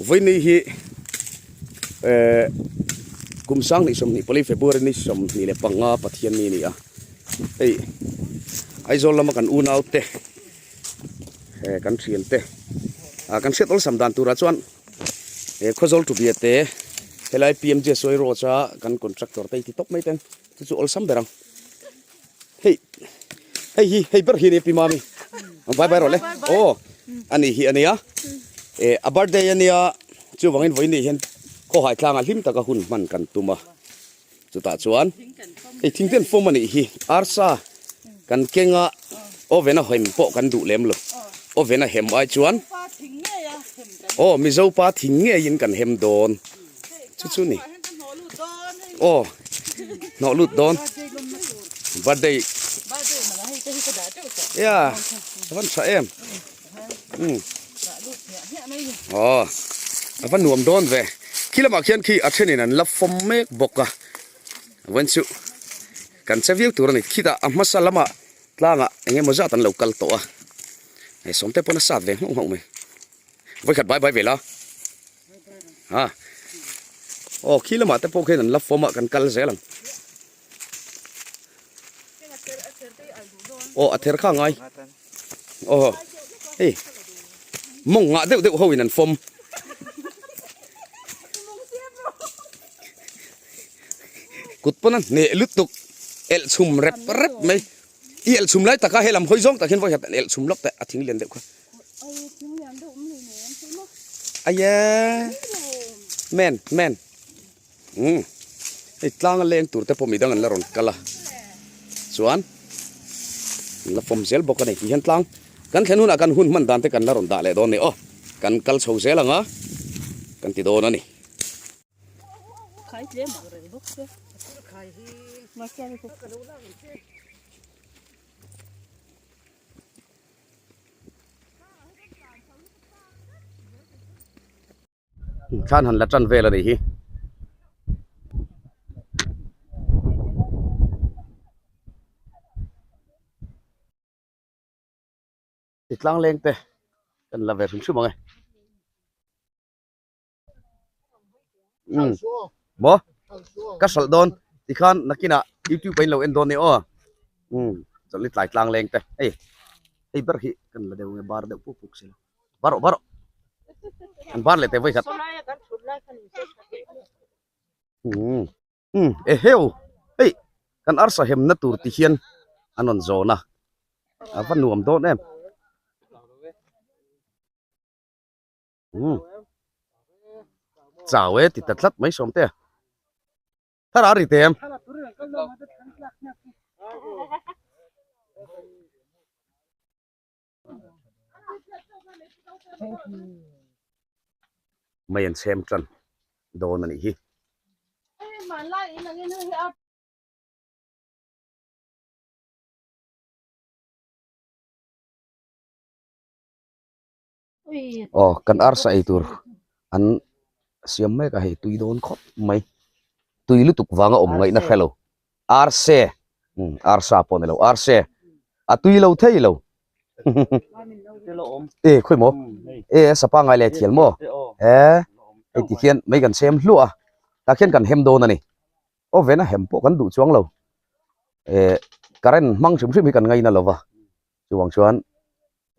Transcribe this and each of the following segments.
Vawiini hi eh kum sang hnih sawmhnih pali February ni 25 Pathianni a ni a. Hei Aizawl lama kan unau te eh kan thian te ah kan hriat awlsam dan turah chuan he Khawzawl Tubia te helai PMJ Sawi Road a kan contractor te hi ti tawp mai teng chu chu awlsam ber ang. Hei hei hi hei ber hi a nia Pi Mami bye bye rawh le aw ani hi a nia eh a birthday a nia chuvangin vawiin hian khawhai tlangah hlim taka hun hman kan tum a chutah chuan hei thing te an fawm a nih hi arsa kan keng a oven a hem pawh kan duh lem lo oven a hem ai chuan aw Mizo pa thing ngeiin kan hem dawn. Chu chu ni. Aw. Hnawh lut dawn. Birthday. Ya. Avan tha em. Um. Aw. Avan nuam dawn ve. Khi lamah khian khi a thenin an la fawm mek bawk a. Vawiin chu kan che viau tur a ni. Khitah a hmasa lamah tlangah eng emaw zat an lo kal tawh a. Hei sawmte pawn a sat ve nghauh nghauh mai. Vawikhat bai bai ve la. Ha. Aw khi lamah te pawh khian an la fawm a kan kal zel ang. Aw a ther kha ngai. Aw hei mawng ngah deuh deuh ho in an fawm. Kut pawn a hneh lutuk elh chhum rep rep mai. I elh chhum lai taka helam hawi zawng tak hian vawikhat an elh chhum lawk teh a thing lian deuh kha. Aye men men um hei tlang a leng tur te pawh midang an la rawn kal a chuan an la fawm zel bawk a ni ti hian tlang kan thlen hunah kan hun hman dan te kan la rawn dah leh dawn a ni aw kan kal chho zel ang a kan ti dawn a ni. Thlan han la tan vel a nih hi. Ti tlang leng te kan la ve hrim hrim ang e. Um maw ka hralh dawn tikhan nakinah youtube ah in lo en dawn nia aw um chawlhni tlai tlang leng te hei hei ber hi kan la deuh nge bar deuh puk puk silo bar rawh bar rawh an bar leh teh vawi khat um um eheu hei kan arsa hemna tur ti hian an rawn zawn a a va nuam dawn em. Chau e ti ta tlat mai sawm te a. Thar a ri tem. Mai an chhem tan dawn a nih hi. Aw kan arsa ei tur an siam mek a hei tui dawn khawp mai tui lutuk vanga awm ngaihna hre lo arse umm arsa pawh ni lo arse a tui lo thei lo e khawi maw e a sapa ngai leh thial maw e hei ti khian mai kan chhem hluah a tah khian kan hem dawn a ni oven a hem pawh kan duh chuang lo e current hmang hrim hrim hi kan ngaina lo va chuvang chuan.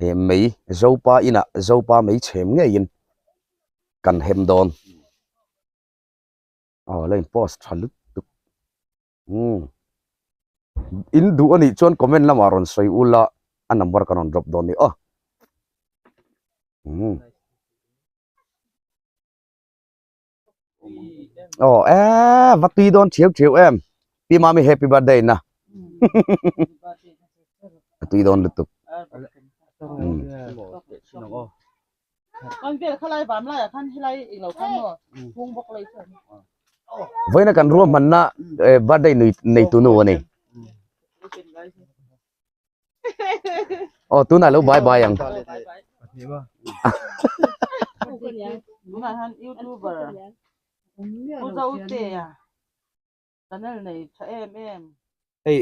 He mei Zopa inah Zopa mei chhem ngeiin kan hem dawn. Aw la in post tha lutuk. Umm in duh anih chuan comment lamah rawn sawi ula a number ka rawn drop dawn ni aw. Umm. Aw e va tui dawn thiau thiau em Pi Mami happy birthday na a tui dawn lutuk vawiina kan ruahmanna birthday nei tu nu a ni Aw tunah lo bye bye ang. Hei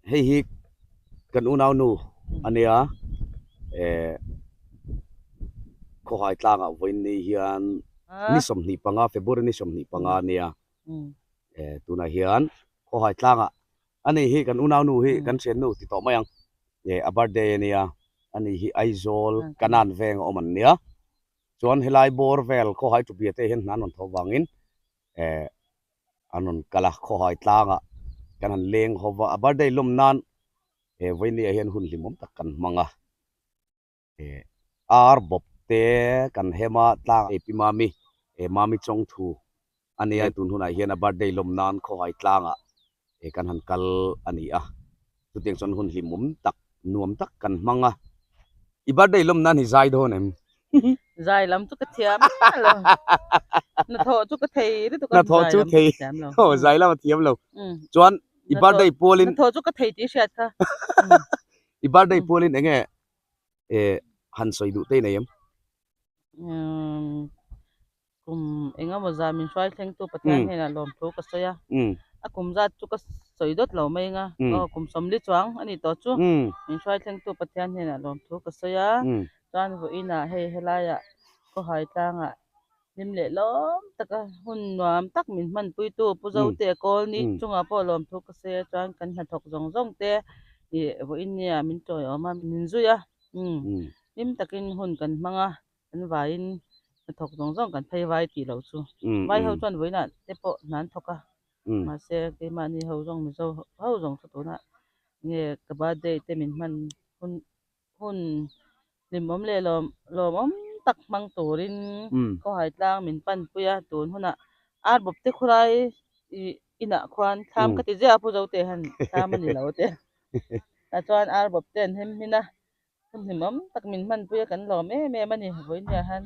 hei hi kan unau nu ania eh khawhai tlangah vawiin ni hian. Ni 25 February ni 25 ania eh tunah hian khawhai tlangah ani hi kan unaunu hi kan thiannu ti tawh mai ang eh a birthday ania ani hi Aizawl Kanan veng a awm an nia chuan helai bawr vel khawhai thupia te hian hna an rawn tho vangin eh an rawn kal a khawhai tlangah kan han leng ho va a birthday lawm nan he vawinia hian hun hlimawm tak kan hmang a. Ar bawp te kan hem a tlang ei pi Mami eh Mami Chawngthu a nia tun hunah hian a birthday lawm nan khawhai tlangah eh kan han kal a ni a chutiang chuan hun hlimawm tak nuam tak kan hmang a i birthday lawm nan hi zai dawn em? Zai lam chu ka thiam miah lo hnathawh chu ka thei lutuk a hnathawh chu thei aw zai lam a thiam lo chuan i birthday pualin hnathawh chu ka thei tih i hriat kha i birthday pualin enge eh han sawi duh te nei em? Umm kum engemaw zah min hruai thlengtu Pathian hnenah lawmthu ka sawi a, a kum zat chu ka sawi dawt lo mai anga aw kum sawmli chuang a nih tawh chu min hruai thlengtu Pathian hnenah lawmthu ka sawi a, chuan vawiinah hei helaiah khawhai tlangah hlim leh lawm taka hun nuam tak min hmanpuitu Pu Zote Kawlni chungah pawh lawmthu ka sawi a chuan kan hnathawk zawng zawng te ih vawiin nia min tawiawm a min zui a umm hlim takin hun kan hmang a kan vaiin hnathawk zawng zawng kan phei vai tih loh chu vai ho chuan vawiinah te pawh hna an thawk a mahse keimahni ho zawng Mizo ho zawng chu tunah nge ka birthday te min hman hun Hun hlimawm leh lawmawm tak hmang turin khawhai tlang min panpui a, tun hunah ar bawp te khulai inah khuan thlam ka ti ziah a, Pu Zote han thlam a ni lo te. Tah chuan ar bawp te an hem hmin a, hun hlimawm tak min hmanpui a kan lawm em em a ni, vawinia han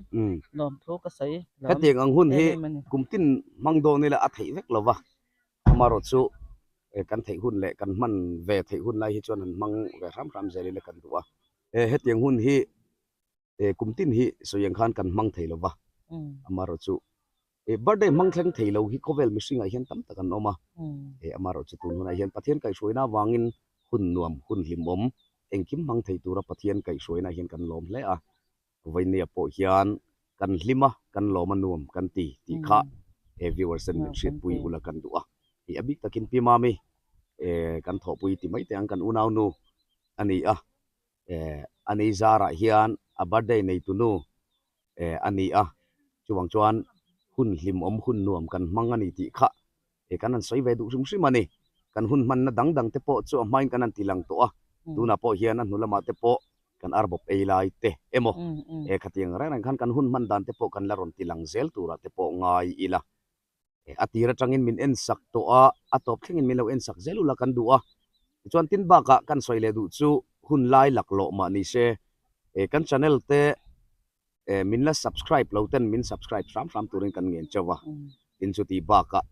lawmthu ka sawi lawm Hetiang ang hun hi kum tin hmang dawn ila a theih vek lo va, Amaherawhchu kan theih hun leh kan hman ve theih hun lai hi chuan han hmang ve hram hram zel ila kan duh a. Hetiang hun hi kum tin hi sawi ang khan kan hmang thei lo va, amaherawhchu birthday hmang thleng thei lo hi khawvel mihringah hian tam tak an awm a, amaherawhchu tun hunah hian Pathian kaihhruaina avangin hun nuam, hun hlimawm engkim hmang thei tura Pathian kaihhruaina hian kan lawm hle a. Vawihnia pawh hian kan hlim a, kan lawm a nuam kan ti tih kha he viewers ten min hriatpui ula kan duh a. Hei a bik takin Pi Mami kan thawhpui ti mai teh ang kan unaunu a ni a, a nei zarah hian a birthday neitunu a ni a, chuvang chuan hun hlimawm hun nuam kan hmang a ni tih kha He kan han sawi ve duh hrim hrim a ni. Kan hun hmanna dang dang te pawh chu a hmain kan han ti lang tawh a, tunah pawh hian a hnu lamah te pawh kan ar bawp ei lai te emaw he khatiang reng reng khan kan hun hman dan te pawh kan la rawn ti lang zel turah te pawh ngai ila. A tir atangin min en sak tawh a, a tawp thlengin min lo en sak zel ula kan duh a. Tichuan tin bakah kan sawi leh duh chu hun lai laklawh mah ni se, kan channel te min la subscribe lo ten min subscribe hram hram turin kan ngen chauh a, tin chuti bakah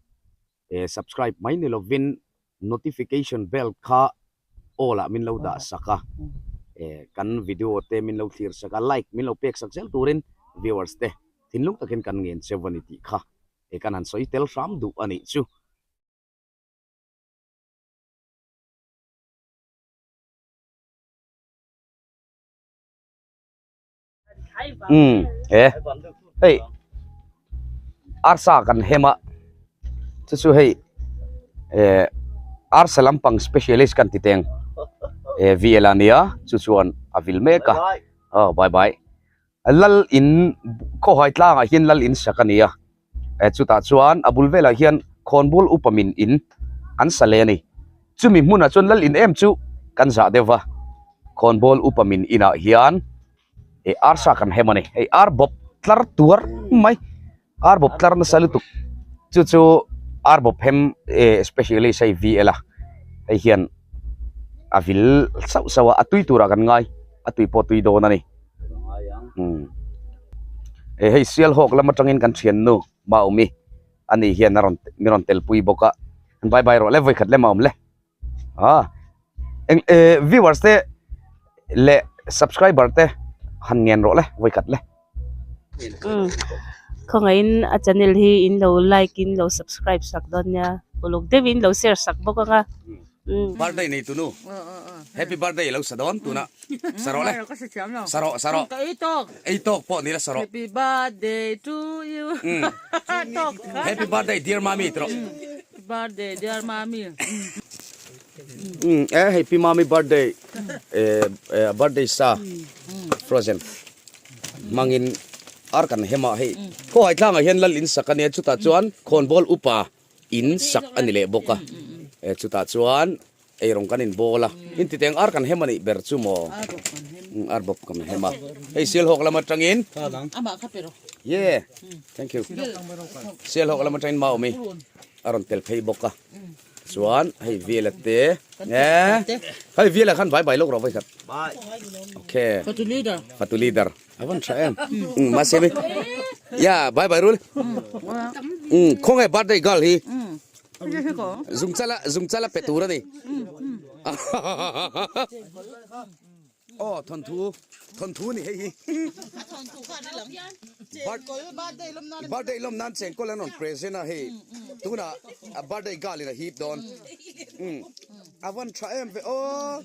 subscribe mai ni lovin notification bell kha all ah min lo dah sak a, kan video te min lo thlir sak a, like min lo pek sak zel turin viewers te thinlung takin kan ngen chauh a ni tih kha kan han sawi tel hram duh a nih chu. Umm he hei arsa kan hem a chu chu hei eh arsa lampang specialist kan ti teng eh V_L a nia chu chuan a vil mek a aw bye bye lal in khawhai tlangah hian lal in sak a ni a eh chutah chuan a bul velah hian khawnbul upa min in an sa leh a ni chumi hmunah chuan lal in em chu kan zah deuh va khawnbawl upa min inah hian eh arsa kan hem a ni hei ar bawp tlar tuar mai ar bawp tlar nasa lutuk chu chu ar bawp hem eh specialist hei V_L a hei hian a vil sauh sauh a a tui turah kan ngai a tui pawh tui dawn a ni. Umm eh hei Sialhawk lam atangin kan thiannu Maumi ani hian a rawn min rawn telpui bawk a bye bye rawh le vawikhat lem a awm le ah eng eh viewers te leh subscriber te han ngen rawh le vawikhat le. Umm khawngaihin a channel hi in lo like in lo subscribe sak dawn nia uluk deuhin lo share sak bawk ang a. Birthday nei tunu. Happy birthday lo sa dawn tuna. Sa rawh le. Sa rawh sa rawh. Ka ei tawk. Ei tawk pawh ni la sa rawh. Happy birthday to you. Tawk. Happy birthday dear mami ti rawh. Happy birthday dear mami. Eh happy mami birthday eh birthday sa frozen hmangin ar kan hema hei khawhai tlangah hian lal in sak ania chutah chuan khawnbawl upa in sak a ni leh bawk a eh chutah chuan eirawng kan in bawl a in ti teng ar kan hem a nih ber chu maw ar bawp kan hem a hei sialhawk lam atangin ye thank you sialhawk lam atangin maumi a rawn tel phei bawk a chuan hei vela te eh hei vela khan bai bai lawk rawh vawikhat okay fatu leader fatu leader avan tha em um mahse mi ya bai bai rul um khawnge birthday girl hi zungchala zungchala pe tur ani Aw thawnthu thawnthu ni hei hi birthday lawm nan chengkawl an rawn present a hei tunah a birthday girl in a hip dawn a van tha em ve aw.